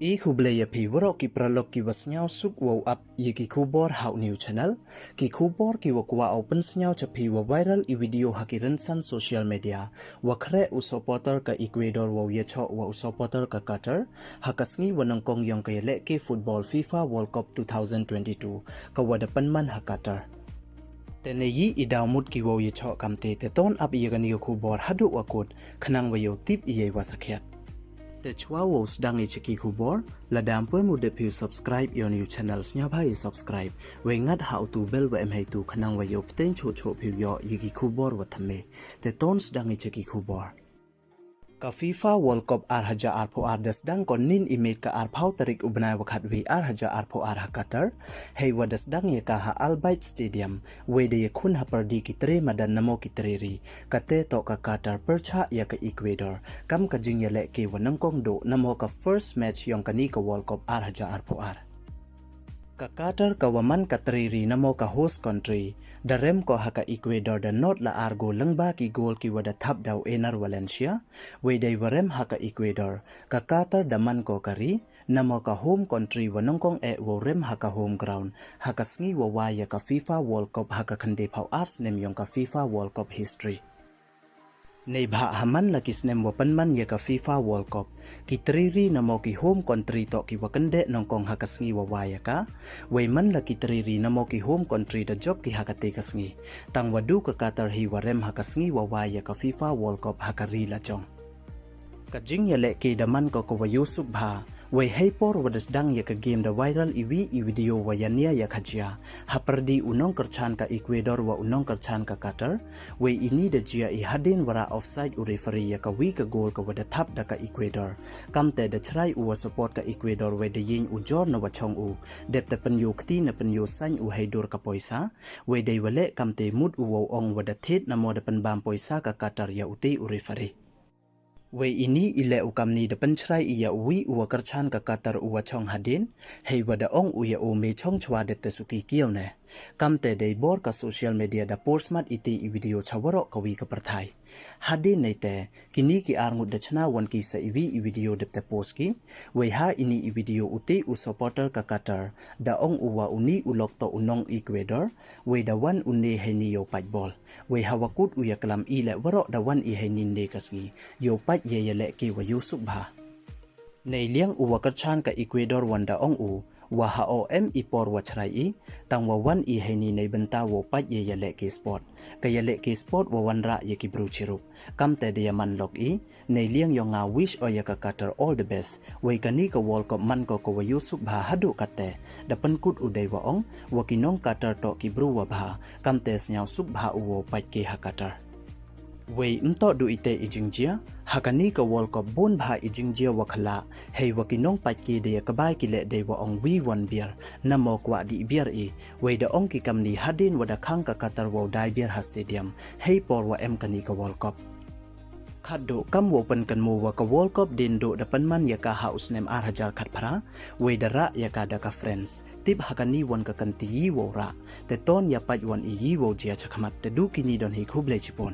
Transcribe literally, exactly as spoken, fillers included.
I khublei ya phi waroh ki paralok ki wa sniawsuk wow ap ya ki khubor ha u new channel. Ki khubor ki wa kwah u pynsniaw cha phi, wa viral i video ha ki rynsan social media, wa khreh u supporter ka Ecuador wow yachoh wa u supporter ka Qatar ha ka sngi wa nyngkong yong ka yalehke football FIFA World Cup two thousand twenty-two ka wa da pynman ha Qatar. Te ne yi i daw mut ki wow yachoh kamte, te ton ap ya kani ka khubor haduh wa kut khnang wa yow tip ya i wa sakhiat. Te chwa wow sdang i cha ki khubor, lada ym pu em u dep phi u subscribe ya u new channel, sniawbha i subscribe wei ngat ha u tu bell wa em heitu khnang wa yow pteng choh choh phi u yoh ya ki khubor wa thymme. Te ton sdang i cha ki khubor. Ka FIFA World Cup ar hajar arphaw ar da sdang ko nin i miet ka arphaw tarik u bnai wa khatwi ar hajar arphaw ar ha Qatar, hei wa da sdang ya ka ha Al Bayt Stadium, wei da yakhun ha pyrdi ki tre madan namo ki tre ri. Kate toh ka Qatar pyrchah ya ka Ecuador kam ka jingyalehke wa nyngkong duh namo ka first match yong kani ka World Cup ar hajar arphaw ar. Ka Qatar ka wa man ka tre ri namo ka host country, da rem ko ha ka Ecuador da not la ar gol lyngba ki gol ki wa da thap da u Enner Valencia. Wei dei wa rem ha ka Ecuador, ka Qatar da man ko ka ri namo ka home country wa nyngkong eh wow rem ha ka home ground ha ka sngi wa wai ya ka FIFA World Cup ha ka khyndai phaw ar snem yong ka FIFA World Cup history. Neibhah ha man la ki snem wa pynman ya ka FIFA World Cup, ki tre ri namo ki home country toh ki wa kyndeh nyngkong ha ka sngi wa wai ya ka. Wei man la ki tre ri namo ki home country da jop ki ha kate ka sngi. Tang wa du ka Qatar hi wa rem ha ka sngi wa wai ya ka FIFA World Cup ha ka ri lajong. Ka jingyalehke da man ko ka wa yoh suk bha. Wei hei por wa da sdang ya ka game da viral i wi i video wa yania ya ka jia ha pyrdi u nongkyrchan ka Ecuador wa u nongkyrchan ka Qatar. Wei ini da jia i hadien wa rah offside u referee ya ka wi ka gol ka wa da thap da ka Ecuador. Kamte da chrai u wa support ka Ecuador wei da yeng u jor na wa chong u. Dep te pynyoh kti na pynyoh sain u hei dur ka poisa. Wei dei wa leh kamte mut u wow ong wa da thied namo da pynbam poisa ka Qatar ya u te u referee. Wei ini i leh u kamni da pynchrai i ya u wi u wa kyrchan ka Qatar u wa chong hadien, hei wa da ong u ya u me chong chwa dep te suki kiaw ne. Kamte dei bor ka social media da post mat i te i video cha waroh ka wi ka pyrthai. Hadien nei te, kini ki ar ngut da chna wan ki sa i wi i video dep te post ki. Wei ha ini i video u te u supporter ka Qatar da ong u wa uni u lok toh u nong Ecuador. Wei da wan u ne hei ni yow pait bol. Wei ha wa kut u ya klam i leh waroh da wan i hei ni ne ka sngi yow pait ya yalehke wa yoh suk bha. Nei liang u wa kyrchan ka Ecuador wan da ong u wa ha o em i por wa chrai i, tang wa wan i hei ni nei bynta wow pait ya yalehke sport. Ka yalehke sport wa wan rah ya ki bru chirup. Kamte da ya man lok i, nei liang yong nga wish o ya ka Qatar all the best. Wei kani ka World Cup man ko ka wa yoh suk bha haduh kate. Da pynkut u dei wa ong wa ki nong Qatar toh ki bru wa bha. Kamte sniawsuk bha u wow pait ke ha Qatar. Wei ym toh du i te i jingjia, ha kani ka World Cup bun bha i jingjia wa khlak, hei wa ki nongpait ki da ya ka bai ki leh dei wa ong wi wan biar, namo kwah di biar i. Wei da ong ki kamni hadien wa da khang ka Qatar wow dai biar ha stadium hei por wa em kani ka World Cup. Khatduh kam wow pynkynmaw wa ka World Cup dien duh da pynman ya ka ha u snem ar hajar khatphra, wei da rah ya ka da ka France. Tip ha kani wan ka kynti yi wow rah. Te ton ya pait wan i yi wow jia chakhmat. Te du kini don hi, khublei chipon.